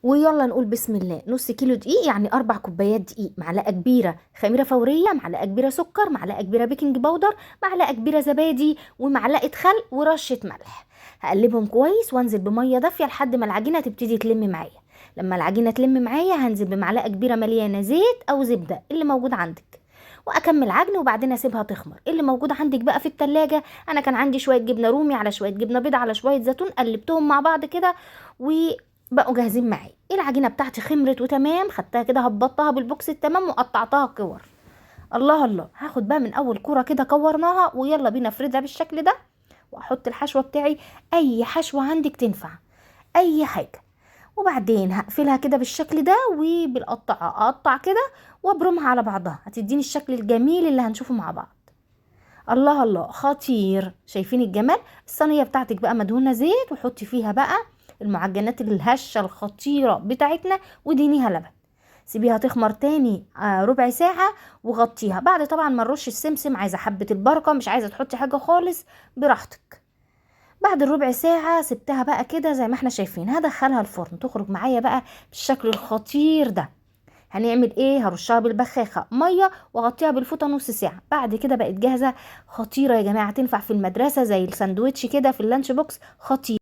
ويلا نقول بسم الله. نص كيلو دقيق يعني 4 كوبايات دقيق، معلقه كبيرة خميره فوريه، معلقه كبيرة سكر، معلقه كبيرة baking powder، معلقه كبيرة زبادي، ومعلقة خل ورشه ملح. هقلبهم كويس وانزل بميه دافيه لحد ما العجينة تبتدي تلم معايا. لما العجينة تلم معايا هنزل بمعلقه كبيرة مليانة زيت او زبدة اللي موجود عندك، واكمل عجن وبعدين اسيبها تخمر. اللي موجود عندك بقى في التلاجة، انا كان عندي شوية جبنه رومي على شوية جبنه بيضة على شوية زيتون، قلبتهم مع بعض كده وبقوا جاهزين معايا. العجينة بتاعتي خمرت وتمام، خدتها كده هبطتها بالبوكس التمام وقطعتها كور. الله الله، هاخد بقى من اول كورة كده كورناها، ويلا بينا افردها بالشكل ده واحط الحشوه بتاعي. اي حشوه عندك تنفع، اي حاجة. وبعدين هقفلها كده بالشكل ده، وبالقطعه اقطع كده وابرمها على بعضها، هتديني الشكل الجميل اللي هنشوفه مع بعض. الله الله، خطير. شايفين الجمال؟ الصينية بتاعتك بقى مدهونه زيت، وحطي فيها بقى المعجنات الهشه الخطيرة بتاعتنا، ودينيها لبن. سيبيها تخمر تاني ربع ساعة وغطيها. بعد طبعا ما نرش السمسم، عايزه حبه البركة، مش عايزه تحطي حاجة خالص، براحتك. بعد الربع ساعة سبتها بقى كده زي ما احنا شايفين، هدخلها الفرن تخرج معايا بقى بالشكل الخطير ده. هنعمل ايه؟ هرشها بالبخاخة مية واغطيها بالفوطة نص ساعة. بعد كده بقت جاهزة، خطيرة يا جماعة، تنفع في المدرسة زي الساندوتش كده في ال lunch box، خطير.